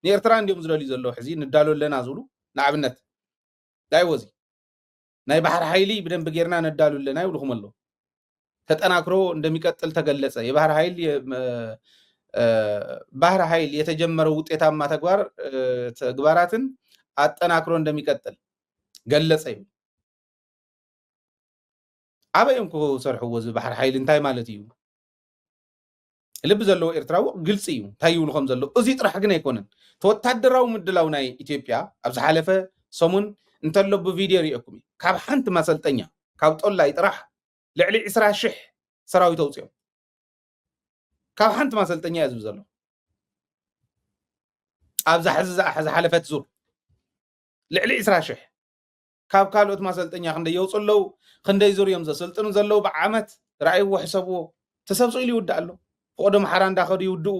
ንኤርትራ እንዲዮም ዝደልዩ ዘለዉ። ሕዚ ንዳሎ ኣለና ዝብሉ ንኣብነት ዳይወዚ ናይ ባሕር ሓይሊ ብደንብ ጌርና ነዳሉ ኣለና ይብልኹም ኣለዉ። ተጠናክሮ እንደሚቀጥል ተገለጸ። የባህር ኃይል የ- እ፣ ባህር ኃይል የተጀመረው ውጤታማ ተግባር እ፣ ተግባራትን አጠናክሮ እንደሚቀጥል ገለጸ ይብል። ኣበይ እዮም ክሰርሕዎ? እዚ ባሕር ሓይሊ እንታይ ማለት እዩ? ልቢ ዘለዎ ኤርትራዊ ግልፂ እዩ እንታይ ይብሉ ከም ዘለዉ። እዚ ጥራሕ ግን ኣይኮነን። ተወታደራዊ ምድላው ናይ ኢትዮጵያ ኣብ ዝሓለፈ ሰሙን እንተሎ ብቪድዮ ሪኦኩም እዩ። ካብ ሓንቲ ማሰልጠኛ ካብ ጦላይ ጥራሕ ልዕሊ ዕስራ ሽሕ ሰራዊት ኣውፅኦም። ካብ ሓንቲ ማሰልጠኛ እየ ዝብል ዘሎ። ኣብዛ ሕዚ ዝሓለፈት ዙር ልዕሊ ዕስራ ሽሕ ካብ ካልኦት ማሰልጠኛ ክንደይ የውፁ ኣለዉ፣ ክንደይ ዙር እዮም ዘሰልጥኑ ዘለዉ ብዓመት ርኣይዎ፣ ሕሰብዎ። ተሰብስቡ ኢሉ ይውዳእ ኣሎ። ፈቐዶ ኣምሓራ እንዳኸዱ ይውድኡ፣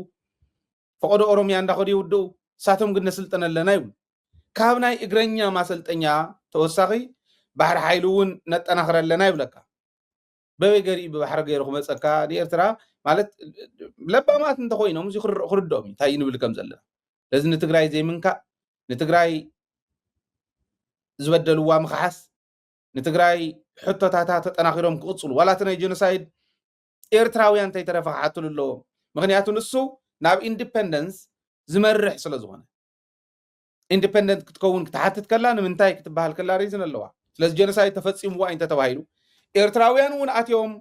ፈቐዶ ኦሮሚያ እንዳኸዱ ይውድኡ። እሳቶም ግን ነስልጥን ኣለና ይብሉ። ካብ ናይ እግረኛ ማሰልጠኛ ተወሳኺ ባሕሪ ሓይሊ እውን ነጠናኽር ኣለና ይብለካ። በበይ ገሪኡ ብባሕሪ ገይሩ ክመፀካ ንኤርትራ ማለት ለባማት እንተኮይኖም እዚ ክርድኦም እዩ እንታይ ንብል ከም ዘለና። ስለዚ ንትግራይ ዘይምንካእ፣ ንትግራይ ዝበደልዋ ምክሓስ፣ ንትግራይ ሕቶታታ ተጠናኺሮም ክቕፅሉ ዋላ እቲ ናይ ጀኖሳይድ ኤርትራውያን እንተይተረፈ ክሓትሉ ኣለዎም። ምክንያቱ ንሱ ናብ ኢንዲፐንደንስ ዝመርሕ ስለ ዝኾነ ኢንዲፐንደንት ክትከውን ክትሓትት ከላ ንምንታይ ክትበሃል ከላ ሪዝን ኣለዋ። ስለዚ ጀኖሳይድ ተፈፂምዋ እዩ እንተተባሂሉ ኤርትራውያን እውን ኣትዮም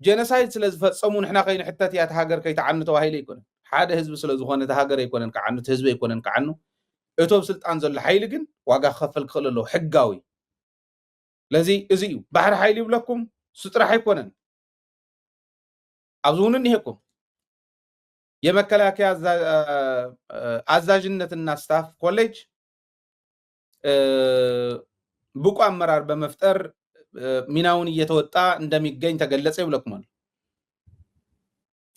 ጀኖሳይድ ስለ ዝፈፀሙ ንሕና ከይንሕተት እያ እቲ ሃገር ከይትዓኑ ተባሂሉ ኣይኮነን። ሓደ ህዝቢ ስለ ዝኾነ እቲ ሃገር ኣይኮነን ክዓኑ፣ እቲ ህዝቢ ኣይኮነን ክዓኑ። እቶም ስልጣን ዘሎ ሓይሊ ግን ዋጋ ክኸፍል ክኽእል ኣለዎ ሕጋዊ። ስለዚ እዚ እዩ ባሕሪ ሓይሊ ይብለኩም እሱ ጥራሕ ኣይኮነን። ኣብዚ እውን እኒሄኩም የመከላከያ አዛዥነትና ስታፍ ኮሌጅ ብቁ አመራር በመፍጠር ሚናውን እየተወጣ እንደሚገኝ ተገለጸ ይብለኩም ኣሎ።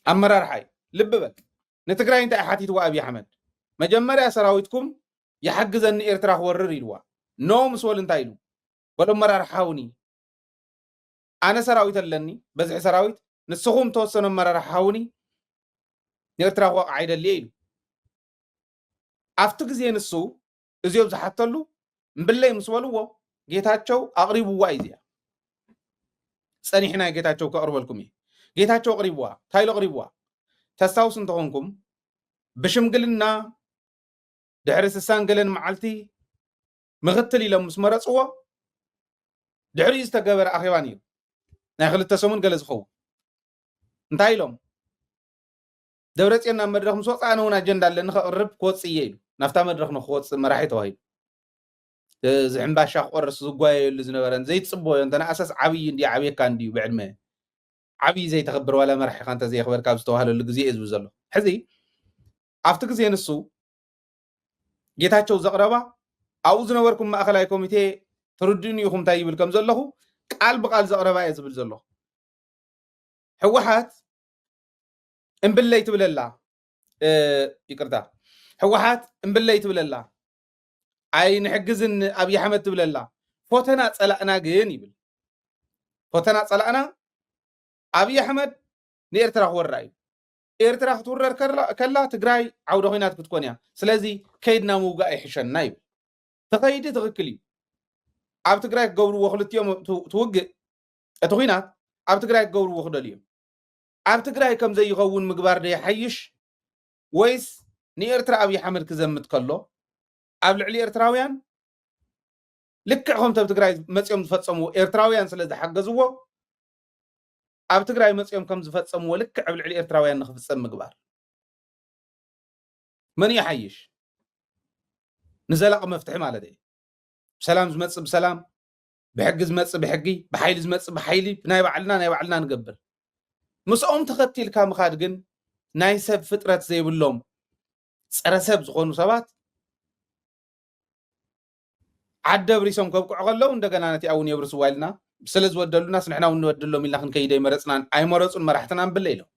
ኣመራርሓይ ልቢ በል ንትግራይ እንታይ ሓቲትዋ ኣብይ ኣሕመድ መጀመርያ ሰራዊትኩም ይሓግዘኒ ኤርትራ ክወርር ኢልዋ ኖ ምስ በሉ እንታይ ኢሉ በሎ ኣመራርሓ ሓውኒ ኣነ ሰራዊት ኣለኒ በዝሒ ሰራዊት ንስኹም ተወሰኑ ኣመራርሓ ሓውኒ ንኤርትራ ክወቕዓ ይደሊ እየ ኢሉ ኣብቲ ግዜ ንሱ እዚኦም ዝሓተሉ እምብለይ ምስ በልዎ ጌታቸው ኣቕሪብዋ እዩ እዚኣ ፀኒሕና ጌታቸው ከቕርበልኩም እዩ ጌታቸው ኣቕሪብዋ እንታይ ኢሉ ኣቕሪብዋ ተስታውስ እንተኾንኩም ብሽምግልና ድሕሪ ስሳን ገለን መዓልቲ ምኽትል ኢሎም ምስ መረፅዎ ድሕሪኡ ዝተገበረ ኣኼባ ነይሩ ናይ ክልተ ሰሙን ገለ ዝኸውን እንታይ ኢሎም ደብረፅዮን ናብ መድረኽ ምስ ወፅእ ኣነ እውን ኣጀንዳ ኣለኒ ከቕርብ ክወፅእ እየ ኢሉ ናብታ መድረኽ ንክወፅእ መራሒ ተባሂሉ እዚ ሕምባሻ ክቆርስ ዝጓየየሉ ዝነበረን ዘይትፅበዮ እንተነኣሰስ ዓብዪ እንዲ ዓብየካ እንዲዩ ብዕድመ ዓብዪ ዘይተኸብር ዋላ መራሒኻ እንተዘየኽበርካ ኣብ ዝተባህለሉ ግዜ እየ ዝብል ዘሎ ሕዚ ኣብቲ ግዜ ንሱ ጌታቸው ዘቕረባ ኣብኡ ዝነበርኩም ማእኸላይ ኮሚቴ ትርድእኒ ኢኹም እንታይ ይብል ከም ዘለኹ ቃል ብቃል ዘቕረባ እየ ዝብል ዘለኹ ህወሓት እምብለይ ትብለላ ይቅርታ ህወሓት እምብለይ ትብለላ ኣይንሕግዝን ኣብይ ኣሕመድ ትብለላ ፎተና ፀላእና ግን ይብል ፎተና ፀላእና ኣብይ ኣሕመድ ንኤርትራ ክወራ እዩ ኤርትራ ክትውረር ከላ ትግራይ ዓውደ ኮይናት ክትኮን እያ ስለዚ ከይድና ምውጋእ ይሕሸና ይብል ተኸይዲ ትኽክል እዩ ኣብ ትግራይ ክገብርዎ ክልቲኦም ትውግእ እቲ ኩናት ኣብ ትግራይ ክገብርዎ ክደልዩ እዮም ኣብ ትግራይ ከም ዘይኸውን ምግባር ዶ ይሓይሽ ወይስ ንኤርትራ ኣብይ ኣሕመድ ክዘምት ከሎ ኣብ ልዕሊ ኤርትራውያን ልክዕ ከምቲ ኣብ ትግራይ መፂኦም ዝፈፀምዎ ኤርትራውያን ስለ ዝሓገዝዎ ኣብ ትግራይ መፂኦም ከም ዝፈፀምዎ ልክዕ ኣብ ልዕሊ ኤርትራውያን ንክፍፀም ምግባር መን ይሓይሽ ንዘላቂ መፍትሒ ማለት እዩ ብሰላም ዝመፅእ ብሰላም ብሕጊ ዝመፅእ ብሕጊ ብሓይሊ ዝመፅእ ብሓይሊ ብናይ ባዕልና ናይ ባዕልና ንገብር ምስኦም ተኸቲልካ ምኻድ ግን ናይ ሰብ ፍጥረት ዘይብሎም ፀረ ሰብ ዝኾኑ ሰባት ዓዲ ኣብሪሶም ከብቅዑ ከለዉ እንደገና ነቲ እውን የብርስዋ ኢልና ስለ ዝበደሉናስ ንሕና እውን ንበድሎም ኢልና ክንከይድ ኣይመረፅናን ኣይመረፁን መራሕትና ንብለ ኢሎም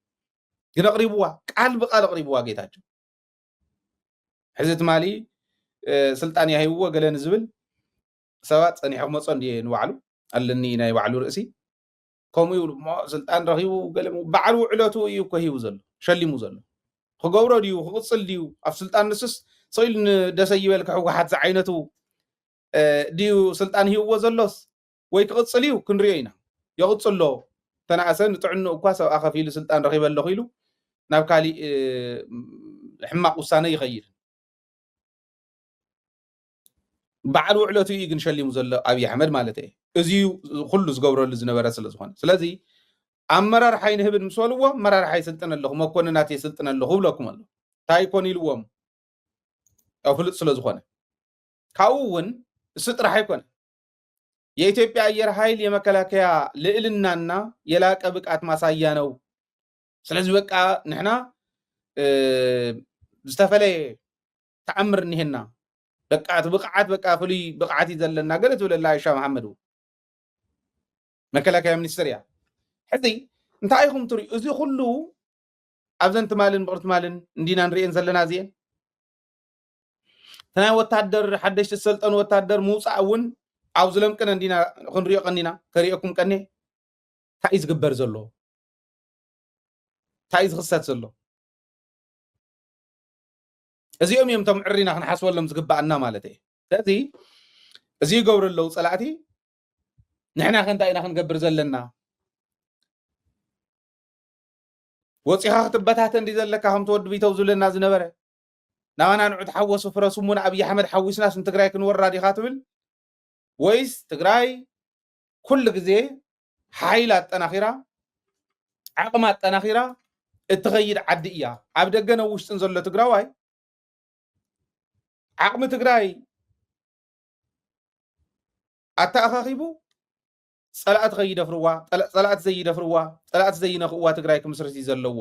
ግን ኣቕሪብዋ ቃል ብቃል ኣቕሪብዋ ጌታቸው ሕዚ ትማሊ ስልጣን ያሂብዎ ገለ ንዝብል ሰባት ፀኒሑ ክመፆ እንዲ ንባዕሉ ኣለኒ ናይ ባዕሉ ርእሲ ከምኡ ይብሉ እሞ ስልጣን ረኺቡ ገለ ባዕሉ ውዕለቱ እዩ እኮ ሂቡ ዘሎ ሸሊሙ ዘሎ ክገብሮ ድዩ ክቕፅል ድዩ ኣብ ስልጣን ንሱስ ስቕ ኢሉ ንደሰ ይበልካ ህወሓት ዝዓይነቱ ድዩ ስልጣን ሂብዎ ዘሎስ ወይ ክቕፅል እዩ ክንሪኦ ኢና። የቕፅሎ ተናእሰ ንጥዕንኡ እኳ ሰብኣ ከፊሉ ስልጣን ረኺበ ኣለኹ ኢሉ ናብ ካሊእ ሕማቕ ውሳነ ይኸይድ። በዓል ውዕለቱ እዩ ግን ሸሊሙ ዘሎ ኣብይ ኣሕመድ ማለት እዩ። እዚ ኩሉ ዝገብረሉ ዝነበረ ስለ ዝኾነ ስለዚ ኣመራርሓ ይንህብን ምስ በልዎ ኣመራርሓ ይስልጥን ኣለኹ መኮንናት የስልጥን ኣለኹ ብለኩም ኣሎ። እንታይ ይኮን ኢልዎም ያው ፍሉጥ ስለ ዝኾነ ካብኡ እውን እሱ ጥራሕ ኣይኮነ የኢትዮጵያ ኣየር ኃይል የመከላከያ ልዕልናና የላቀ ብቃት ማሳያ ነው። ስለዚ በቃ ንሕና ዝተፈለየ ተኣምር እኒሄና በቃ እቲ ብቕዓት በቃ ፍሉይ ብቕዓት እዩ ዘለና ገለ ትብለላ ኣይሻ መሓመድ እውን መከላከያ ሚኒስትር እያ። ሕዚ እንታይ ኢኹም ትሪኡ እዚ ኩሉ ኣብዘን ትማልን ብቕሪ ትማልን እንዲና ንሪኤን ዘለና እዚኤን እቲ ናይ ወታደር ሓደሽቲ ዝሰልጠኑ ወታደር ምውፃእ እውን ኣብ ዝለምቅነ እንዲና ክንሪኦ ቀኒና ከሪኦኩም ቀኒ እንታይ እዩ ዝግበር ዘሎ እንታይ እዩ ዝኽሰት ዘሎ እዚኦም እዮም እቶም ዕሪና ክንሓስበሎም ዝግባኣና ማለት እዩ። ስለዚ እዚ ይገብሩ ኣለዉ ፀላእቲ ንሕና ከ እንታይ ኢና ክንገብር ዘለና? ወፂኻ ክትበታተን ድዩ ዘለካ ከምቲ ወዲ ቢተው ዝብለና ዝነበረ ናባና ንዑ ተሓወሱ ፍረሱ እሞ ንኣብይ ኣሕመድ ሓዊስናስ ንትግራይ ክንወራ ዲኻ ትብል ወይስ ትግራይ ኩሉ ግዜ ሓይል ኣጠናኺራ ዓቕሚ ኣጠናኺራ እትኸይድ ዓዲ እያ ኣብ ደገን ኣብ ውሽጥን ዘሎ ትግራዋይ ዓቕሚ ትግራይ ኣተኣኻኺቡ ፀላእቲ ከይደፍርዋ ፀላእቲ ዘይደፍርዋ ፀላእቲ ዘይነኽእዋ ትግራይ ክምስርት እዩ ዘለዎ